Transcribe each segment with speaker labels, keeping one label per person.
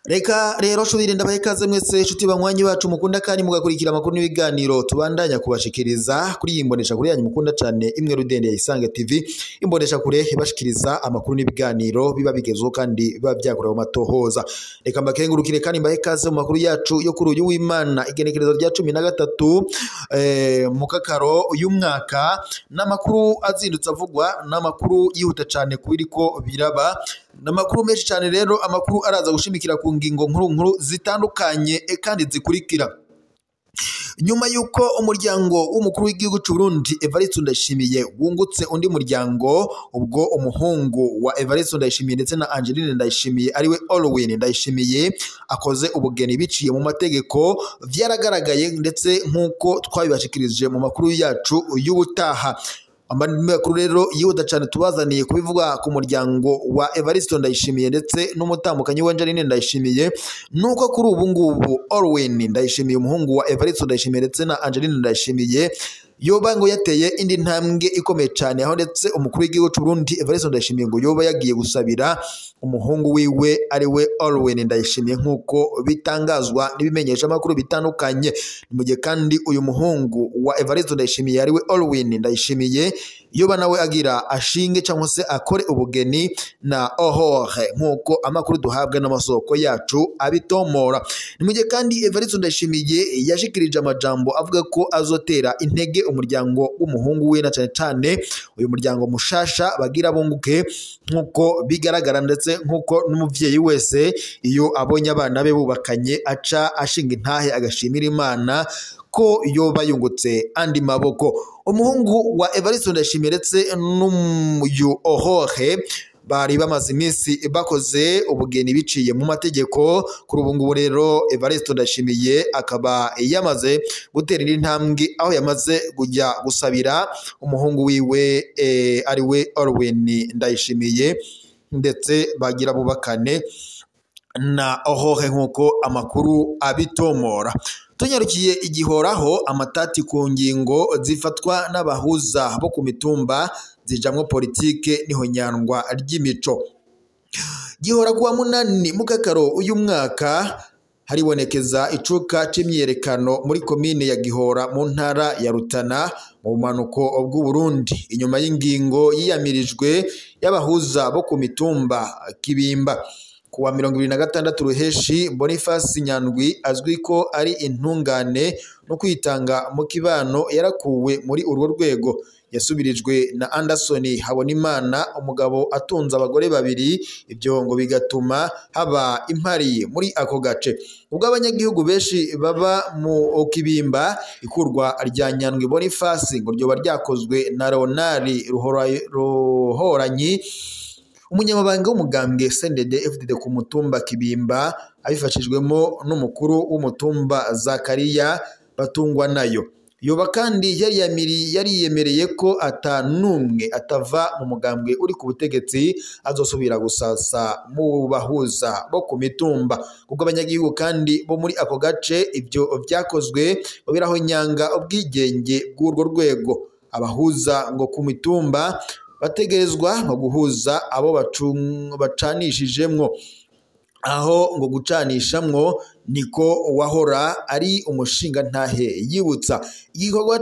Speaker 1: Reka rero shubire ndabahe ikaze mwese inshuti banywanyi bacu mukunda kandi mugakurikira amakuru n'ibiganiro tubandanya kubashikiriza kuri iyi mbonesha kure yanyu mukunda cyane imwe rudende ya Isange TV. Imbonesha kure ibashikiriza amakuru n'ibiganiro biba bigezweho kandi biba byakorewe amatohoza. Reka mbakengurukire kandi mbahe ikaze mu makuru yacu yo kuri uyu w'Imana, igenekerezo rya 13 mu kakaro uyu mwaka, n'amakuru azindutse avugwa, n'amakuru yihuta cyane kubiriko biraba, n'amakuru menshi cyane. Rero amakuru araza gushimikira ku ngingo nkuru nkuru zitandukanye kandi zikurikira. Nyuma yuko umuryango w'umukuru w'igihugu cy'u Burundi Evariste Ndayishimiye wungutse undi muryango, ubwo umuhungu wa Evariste Ndayishimiye ndetse na Angeline Ndayishimiye ariwe Olwin Ndayishimiye akoze ubugeni biciye mu mategeko, vyaragaragaye ndetse nk'uko twabibashikirije mu makuru yacu y'ubutaha. Amakuru rero yihuta cyane tubazaniye kubivuga ku muryango wa Evariste Ndayishimiye ndetse n'umutambukanyi wa Angeline Ndayishimiye, nuko kuri ubu ngubu Olwin Ndayishimiye umuhungu wa Evariste Ndayishimiye ndetse na Angeline Ndayishimiye yoba ngo yateye indi ntambwe ikomeye cyane, aho ndetse umukuru w'igihugu cy'u Burundi Evariste Ndayishimiye ngo yoba yagiye gusabira umuhungu wiwe ariwe Olwin Ndayishimiye nk'uko bitangazwa n'ibimenyesha amakuru bitandukanye. Mu gihe kandi uyu muhungu wa Evariste Ndayishimiye ariwe Olwin Ndayishimiye yoba nawe agira ashinge cyangwa se akore ubugeni na Ohore nk'uko amakuru duhabwa n'amasoko yacu abitomora. Ni mu gihe kandi Evariste Ndayishimiye yashikirije amajambo avuga ko azotera intege umuryango w'umuhungu we na cyane cyane uyu muryango mushasha bagira bunguke, nk'uko bigaragara ndetse nk'uko n'umuvyeyi wese iyo abonye abana be bubakanye aca ashinga intahe agashimira Imana ko yoba yungutse andi maboko. Umuhungu wa Evariste Ndayishimiye ndetse n'uyu Ohore bari bamaze iminsi bakoze ubugeni biciye mu mategeko. Kuri ubu ngubu rero Evariste Ndayishimiye akaba yamaze gutera indi ntambwe, aho yamaze kujya gusabira umuhungu wiwe ariwe Olwin Ndayishimiye ndetse bagira bubakane na Ohore nk'uko amakuru abitomora. Tunyarukiye igihoraho amatati ku ngingo zifatwa n'abahuza bo ku mitumba zijamwo politike n'ihonyandwa ry'imico. Gihora kuwa 8 mukakaro uyu mwaka haribonekeza icuka c'imyiyerekano muri komine ya Gihora mu ntara ya Rutana mu bumanuko bw'u Burundi, inyuma y'ingingo yiyamirijwe y'abahuza bo ku mitumba Kibimba. Kuwa 26 Ruheshi, Boniface Nyandwi azwi ko ari intungane no kwitanga mu kibano yarakuwe muri urwo rwego, yasubirijwe na Anderson Habonimana, umugabo atunze abagore babiri, ibyo ngo bigatuma haba impari muri ako gace. Ubwo abanyagihugu benshi baba mu Kibimba, ikurwa rya Nyandwi Boniface ngo ryoba ryakozwe na Leonard Ruhoranyi, umunyamabanga w'umugambwe CNDD FDD ku mutumba Kibimba, abifashijwemo n'umukuru w'umutumba Zakaria batungwa nayo. Yoba kandi yariyemereye ko atanumwe atava mu mugambwe uri ku butegetsi azosubira gusasa mu bahuza bo ku mitumba. Kuko abanyagihugu kandi bo muri ako gace ibyo byakozwe birahonyanga ubwigenge bw'urwo rwego. Abahuza ngo ku mitumba bategerezwa ngo guhuza abo bacanishijemwo, aho ngo gucanishamwo niko wahora ari umushinga ntahe yibutsa. Igikorwa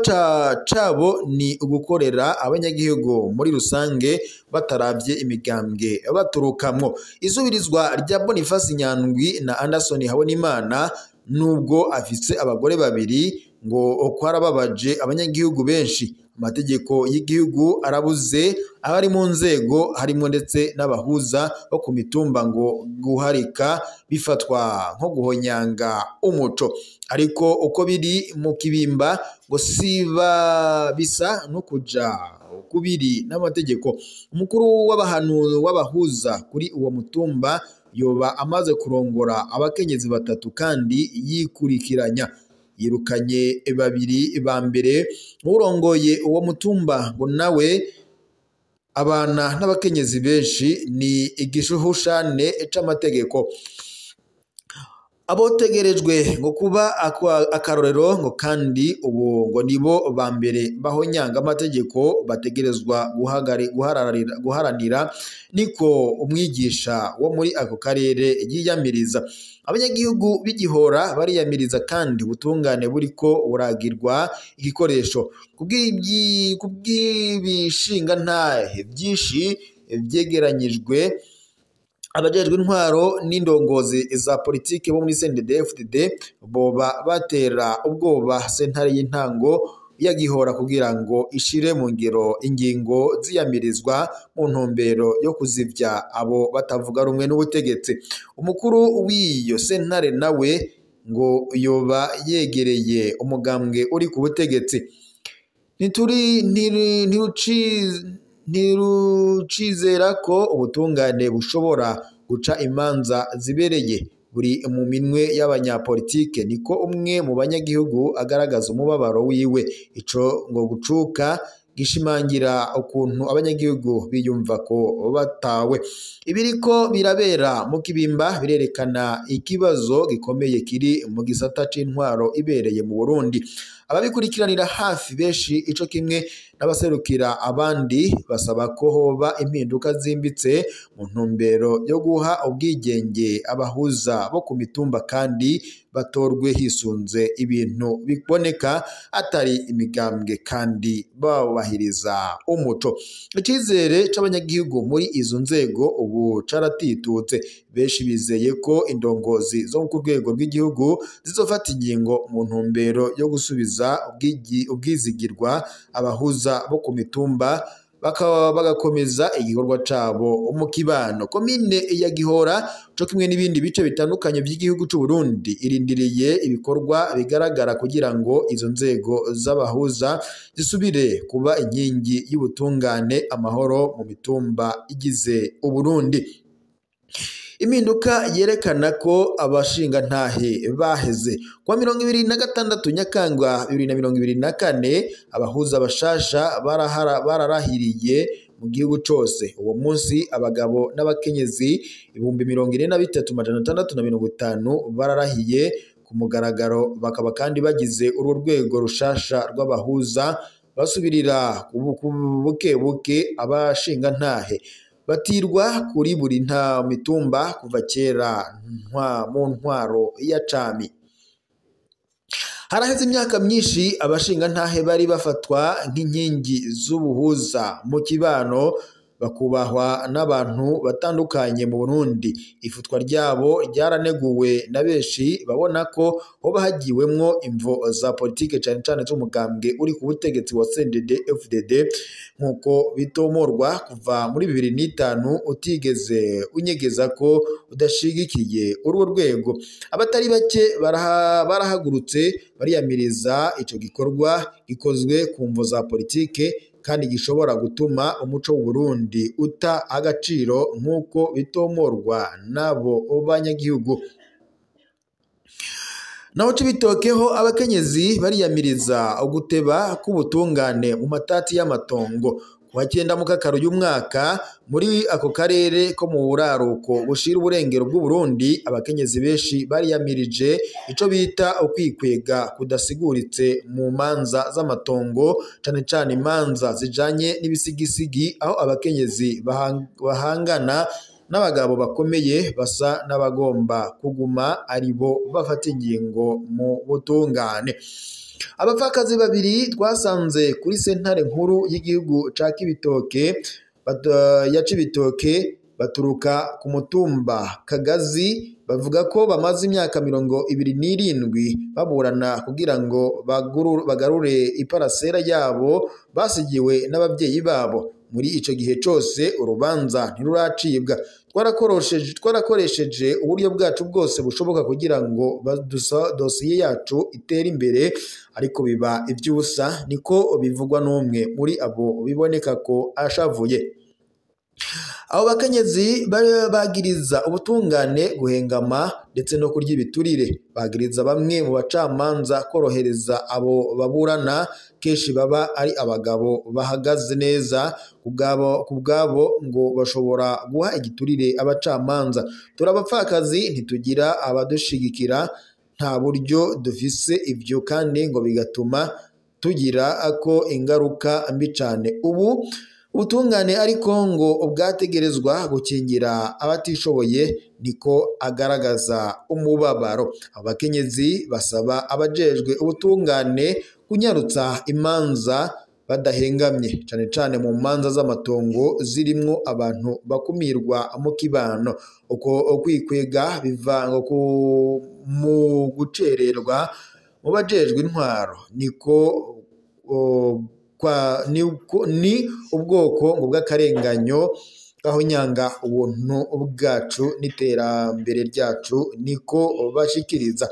Speaker 1: cabo ni ugukorera abanyagihugu muri rusange bataravye imigambwe baturukamwo. Isubirizwa rya Boniface Nyandwi na Anderson Habonimana, nubwo afise abagore babiri, ngo kwarababaje abanyagihugu benshi. Amategeko y'igihugu arabuze abari mu nzego harimo ndetse n'abahuza bo ku mitumba ngo guharika bifatwa nko guhonyanga umuco. Ariko uko biri mu Kibimba ngo siba bisa no kuja kubiri n'amategeko. Umukuru w'abahuza kuri uwo mutumba yoba amaze kurongora abakenyezi batatu kandi yikurikiranya, yirukanye babiri ba mbere. Urongoye uwo mutumba ngo nawe abana n'abakenyezi benshi ni igishuhushane c'amategeko. Abotegerejwe ngo kuba akarorero ngo kandi ubu ngo nibo ba mbere bahonyanga amategeko bategerezwa guharanira, niko umwigisha wo muri ako karere yiyamiriza. Abanyagihugu b'Igihora bariyamiriza kandi ubutungane buriko buragirwa igikoresho kubw'ibishingantahe byinshi vyegeranyijwe. Abajejwe intwaro n'indongozi za politike bo muri CNDD-FDD boba batera ubwoba sentare y'intango ya Gihora kugira ngo ishire mu ngiro ingingo ziyamirizwa mu ntumbero yo kuzivya abo batavuga rumwe n'ubutegetsi. Umukuru w'iyo sentare nawe ngo yoba yegereye umugambwe uri ku butegetsi. Ntirucizera ko ubutungane bushobora guca imanza zibereye buri mu minwe y'abanyapolitike, niko umwe mu banyagihugu agaragaza umubabaro wiwe. Ico ngo gucuka gishimangira ukuntu abanyagihugu biyumva ko batawe. Ibiriko birabera mu Kibimba birerekana ikibazo gikomeye kiri mu gisata c'intwaro ibereye mu Burundi. Ababikurikiranira hafi benshi ico kimwe n'abaserukira abandi basaba ko hoba impinduka zimbitse mu ntumbero yo guha ubwigenge abahuza bo ku mitumba kandi batorwe hisunze ibintu biboneka atari imigambwe kandi babahiriza umuco. Icizere c'abanyagihugu muri izo nzego ubu caratitutse. Benshi bizeye ko indongozi zo ku rwego rw'igihugu zizofata ingingo mu ntumbero yo gusubiza ubwizigirwa abahuza bo ku mitumba bakaba bagakomeza igikorwa cabo mu kibano. Komine ya Gihora co kimwe n'ibindi bice bitandukanye by'igihugu c'u Burundi irindiriye ibikorwa bigaragara kugira ngo izo nzego z'abahuza zisubire kuba inkingi y'ubutungane, amahoro mu mitumba igize Uburundi. Impinduka yerekana ko abashingantahe baheze. Kuwa 26 Nyakanga 2024 abahuza bashasha bararahiriye mu gihugu cose. Uwo munsi abagabo n'abakenyezi 43,650 bararahiye ku mugaragaro, bakaba kandi bagize urwo rwego rushasha rw'abahuza basubirira buke buke abashingantahe batirwa kuri buri nta mitumba kuva kera mu ntwaro ya cami. Haraheze imyaka myinshi abashingantahe bari bafatwa nk'inkingi z'ubuhuza mu kibano, bakubahwa n'abantu batandukanye mu Burundi. Ifutwa ryabo ryaraneguwe na benshi babona ko hoba hagiwemwo imvo za politike cane cane z'umugambwe uri ku butegetsi wa CNDD-FDD, nkuko bitomorwa kuva muri 2005 utigeze unyegeza ko udashigikiye urwo rwego. Abatari bake barahagurutse bariyamiriza ico gikorwa gikozwe ku mvo za politike kandi gishobora gutuma umuco w'Uburundi uta agaciro nk'uko bitomorwa n'abo banyagihugu. Naho Cibitokeho abakenyezi bariyamiriza uguteba k'ubutungane mu matati y'amatongo. Kuwa 9 Mukakaro y'umwaka muri ako karere ko mu buraruko bushira uburengero bw'Uburundi, abakenyezi benshi bariyamirije ico bita ukwikwega kudasiguritse mu manza z'amatongo, cane cane imanza zijanye n'ibisigisigi, aho abakenyezi bahangana n'abagabo bakomeye basa n'abagomba kuguma aribo bafata ingingo mu butungane. Abapfakazi babiri twasanze kuri sentare nkuru y'igihugu ca Cibitoke ya Cibitoke baturuka ku mutumba Kagazi, bavuga ko bamaze imyaka 27 baburana kugira ngo bagarure iparasera yabo basigiwe n'ababyeyi babo. Muri ico gihe cose urubanza ntiruracibwa. Twarakoresheje uburyo bwacu bwose bushoboka kugira ngo dosiye yacu itere imbere, ariko biba ivy'ubusa, niko bivugwa n'umwe muri abo biboneka ko ashavuye. Abo bakenyezi bagiriza ubutungane guhengama ndetse no kurya ibiturire, bagiriza bamwe mu bacamanza korohereza abo baburana, kenshi baba ari abagabo bahagaze neza ku bwabo ngo bashobora guha igiturire abacamanza. Turi abapfakazi, ntitugira abadushigikira, nta buryo dufise, ivyo kandi ngo bigatuma tugira ko ingaruka mbi cane. Ubu ubutungane ariko ngo bwategerezwa gukingira abatishoboye, niko agaragaza umubabaro. Abakenyezi basaba abajejwe ubutungane kunyarutsa imanza badahengamye, cane cane mu manza z'amatongo zirimwo abantu bakumirwa mu kibano. Uko kwikwega biva ngo mu gucererwa mu bajejwe intwaro, niko ni ubwoko ngo bw'akarenganyo gahonyanga ubuntu bwacu n'iterambere ryacu, niko bashikiriza.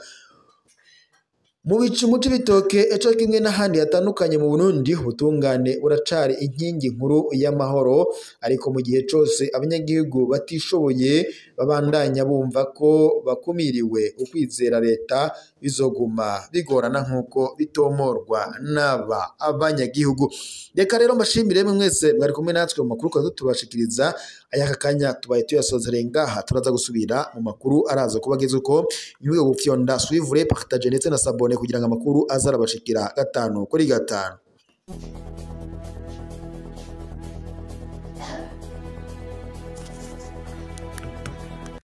Speaker 1: Mu bicu mu Cibitoke eco kimwe n'ahandi hatandukanye mu Burundi, ubutungane buracari inkingi nkuru y'amahoro, ariko mu gihe cose abanyagihugu batishoboye babandanya bumva ko bakumiriwe, ukwizera leta bizoguma bigorana, nk'uko bitomorwa n'aba abanyagihugu. Reka rero mbashimire mwese mwari kumwe natwe mu makuru twari tubashikiriza aya kanya, tubaye tuyasozereye ngaha. Turaza gusubira mu makuru araza kuba ageze uko. Ntiwibuke gufyonda suivre, partage ndetse na s'abonner kugira ngo amakuru azarabashikira gatanu kuri gatanu.